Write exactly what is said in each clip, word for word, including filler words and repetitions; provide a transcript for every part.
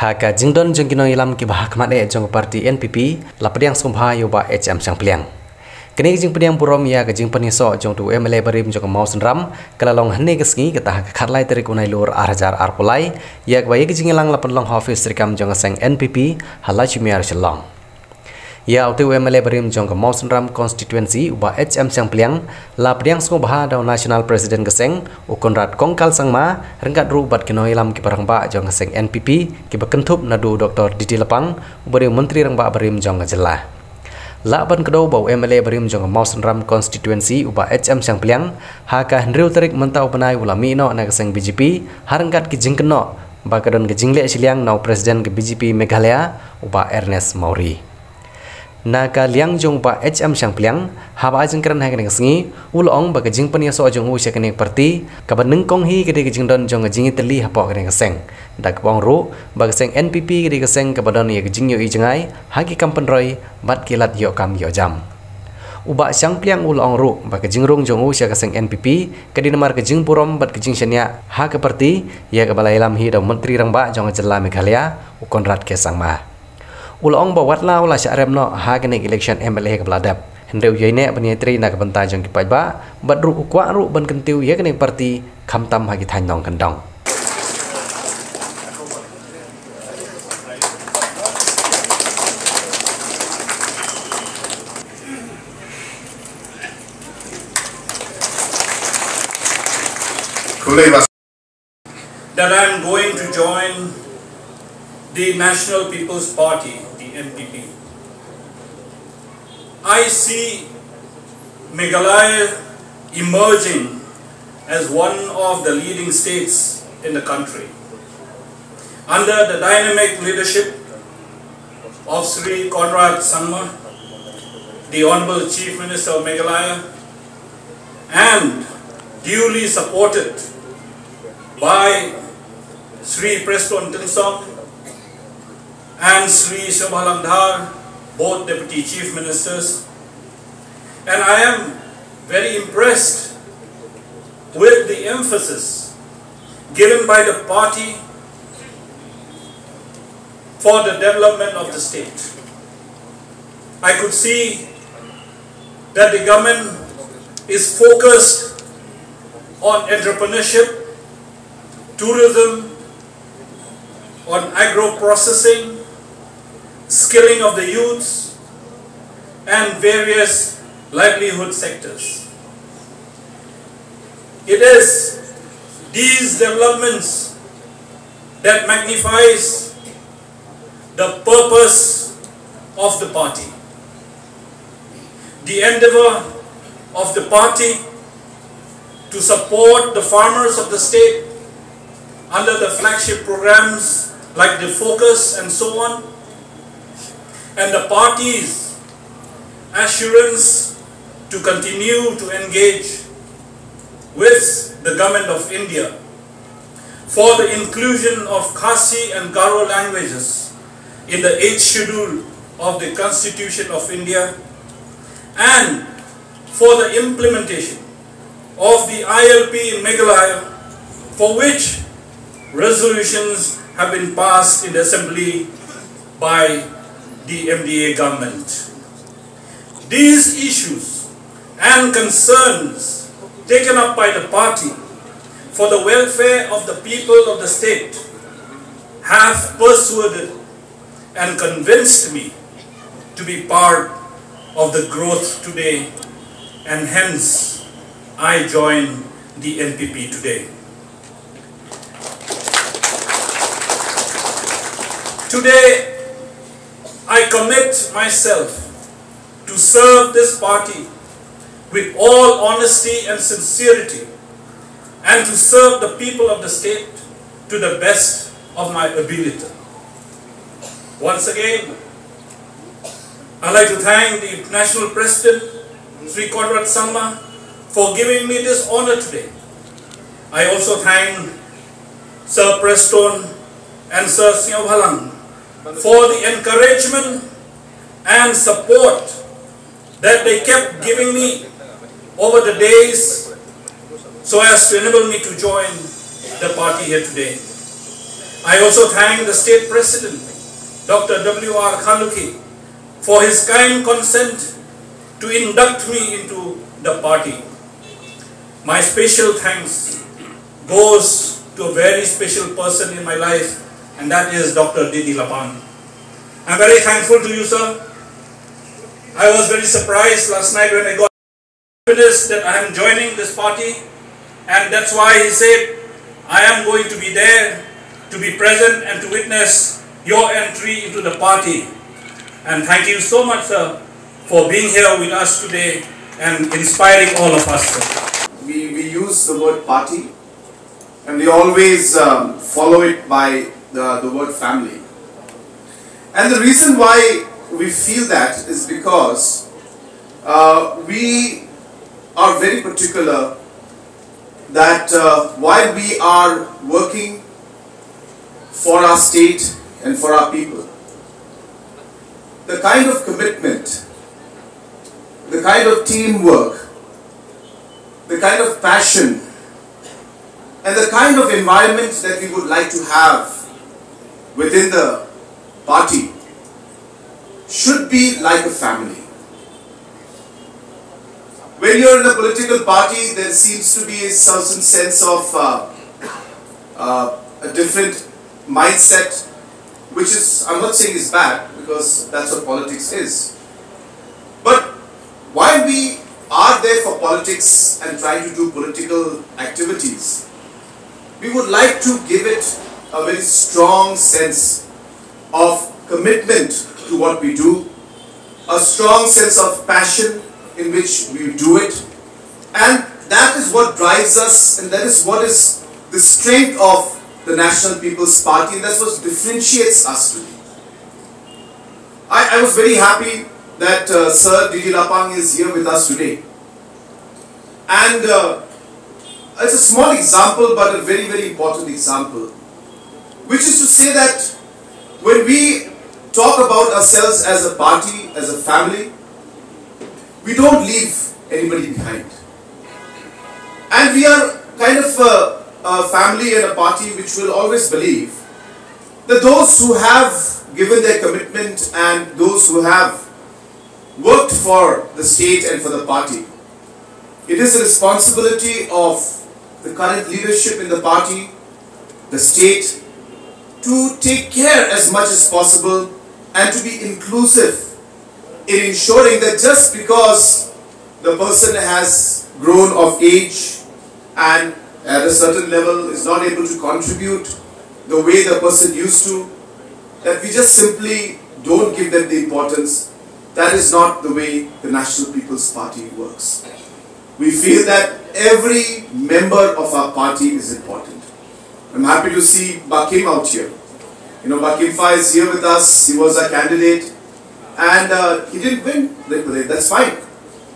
Ha ka jingdon jong ki nongïalam kiba ha khmat eh jong ka party N P P, la pdiang sngewbha ïa u Bah H M Shangpliang. Kane ka jingpdiang burom ïa ka jingpynïasoh jong utu u M L A barim jong ka Mawsynram ka la long hynne ka sngi, kata ha ka khatlai tarik u Nailur ar hajar arphew lai, ïa kaba ïa ka jingïalang la pynlong ha office treikam jong ka seng N P P ha Lachimiar, Shillong. Ïa utu u M L A barim jong ka Mawsynram constituency, u Bah H M Shangpliang, la pdiang sngewbha da u National President ka seng, u Conrad Kongkal Sangma, ryngkat ruh bad ki nongïalam kiba rangbah jong ka seng N P P kiba kynthup naduh u Doktor D D Lapang, uba dei u Myntri Rangbah barim jong ka jylla. Lah ban kdew ba u M L A barim jong ka Mawsynram constituency, u Bah H M Shangpliang, ha ka hynriew tarik mynta u bnai u la mih noh na ka seng B J P, ha ryngkat ki jingkynnoh ba ka don ka jingleh shiliang na u President ka B J P Meghalaya, u Bah Ernest Mawrie. Na ka liang jong u Bah H M Shangpliang, haba ai jingkren ha kane ka sngi, u la ong ba ka jingpynïasoh jong u sha kane ka party kaba nyngkong hi ka dei ka jingdon jong ka jingïatylli hapoh kane ka seng. Da kaba ong ruh ba ka seng N P P ka dei ka seng kaba don ïa ka jingïohi jngai ha ki kam pynroi bad ki lad ïoh kam ïoh jam. U Bah Shangpliang u la ong ruh ba ka jingrung jong u sha ka seng N P P ka dei namar ka jingburom bad ka jingshaniah ha ka party, ïa kaba la ïalam hi da u Myntri Rangbah jong ka jylla Meghalaya, u Conrad K Sangma. U la ong ba wat la u la shah rem noh ha kane ka election M L A kaba la dep, hynrei u ïaineh ban ïatrei na ka bynta jong ki paidbah, bad ruh u kwah ruh ban kyntiew ïa kane ka party khamtam ha ki thaiñ nongkyndong. That I am going to join the National People's Party, the N P P. I see Meghalaya emerging as one of the leading states in the country. Under the dynamic leadership of Shri Conrad Sangma, the Honorable Chief Minister of Meghalaya, and duly supported by Shri Prestone Tynsong and Shri Shanawbhalang Dhar, both Deputy Chief Ministers. And I am very impressed with the emphasis given by the party for the development of the state. I could see that the government is focused on entrepreneurship, tourism, on agro-processing, skilling of the youths, and various livelihood sectors. It is these developments that magnifies the purpose of the party. The endeavor of the party to support the farmers of the state under the flagship programs like the Focus and so on, and the party's assurance to continue to engage with the Government of India for the inclusion of Khasi and Garo languages in the eighth schedule of the Constitution of India, and for the implementation of the I L P in Meghalaya, for which resolutions have been passed in the Assembly by the M D A government. These issues and concerns taken up by the party for the welfare of the people of the state have persuaded and convinced me to be part of the growth today, and hence I join the N P P today. Today, I commit myself to serve this party with all honesty and sincerity, and to serve the people of the state to the best of my ability. Once again, I'd like to thank the National President, Shri Conrad Sangma, for giving me this honor today. I also thank Sir Prestone and Sir Shanawbhalang for the encouragement and support that they kept giving me over the days so as to enable me to join the party here today. I also thank the state president, Doctor W R Kharlukhi, for his kind consent to induct me into the party. My special thanks goes to a very special person in my life, and that is Doctor Didi Lapang. I'm very thankful to you, sir. I was very surprised last night when I got notice that I am joining this party, and that's why he said, "I am going to be there to be present and to witness your entry into the party." And thank you so much, sir, for being here with us today and inspiring all of us, sir. We, we use the word party and we always um, follow it by the, the word family. And the reason why we feel that is because uh, we are very particular that uh, while we are working for our state and for our people, the kind of commitment, the kind of teamwork, the kind of passion, and the kind of environment that we would like to have within the party should be like a family. When you're in a political party, there seems to be a certain sense of uh, uh, a different mindset, which is, I'm not saying is bad, because that's what politics is. But while we are there for politics and trying to do political activities, we would like to give it a very strong sense of commitment to what we do, a strong sense of passion in which we do it, and that is what drives us, and that is what is the strength of the National People's Party, and that's what differentiates us today. I, I was very happy that uh, Sir Didi Lapang is here with us today. And uh, it's a small example, but a very, very important example, which is to say that when we talk about ourselves as a party, as a family, we don't leave anybody behind. And we are kind of a, a family and a party which will always believe that those who have given their commitment and those who have worked for the state and for the party, it is the responsibility of the current leadership in the party, the state, to take care as much as possible and to be inclusive in ensuring that just because the person has grown of age and at a certain level is not able to contribute the way the person used to, that we just simply don't give them the importance. That is not the way the National People's Party works. We feel that every member of our party is important. I'm happy to see Bakim out here. You know, Bakim Fa is here with us. He was a candidate, and uh, he didn't win. That's fine.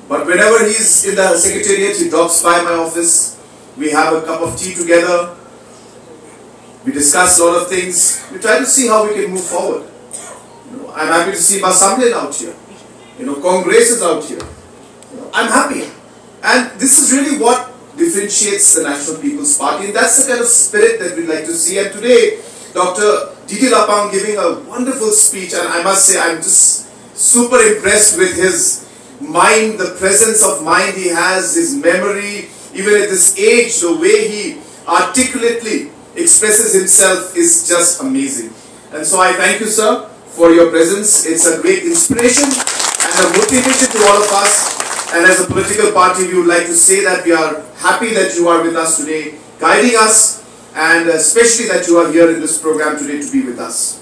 But whenever he's in the secretariat, he drops by my office. We have a cup of tea together. We discuss a lot of things. We try to see how we can move forward. You know, I'm happy to see Basamlin out here. You know, Congress is out here. You know, I'm happy. And this is really what differentiates the National People's Party. And that's the kind of spirit that we'd like to see. And today, Doctor Didi Lapang giving a wonderful speech. And I must say, I'm just super impressed with his mind, the presence of mind he has, his memory, even at this age, the way he articulately expresses himself is just amazing. And so I thank you, sir, for your presence. It's a great inspiration and a motivation to all of us. And as a political party, we would like to say that we are happy that you are with us today, guiding us, and especially that you are here in this program today to be with us.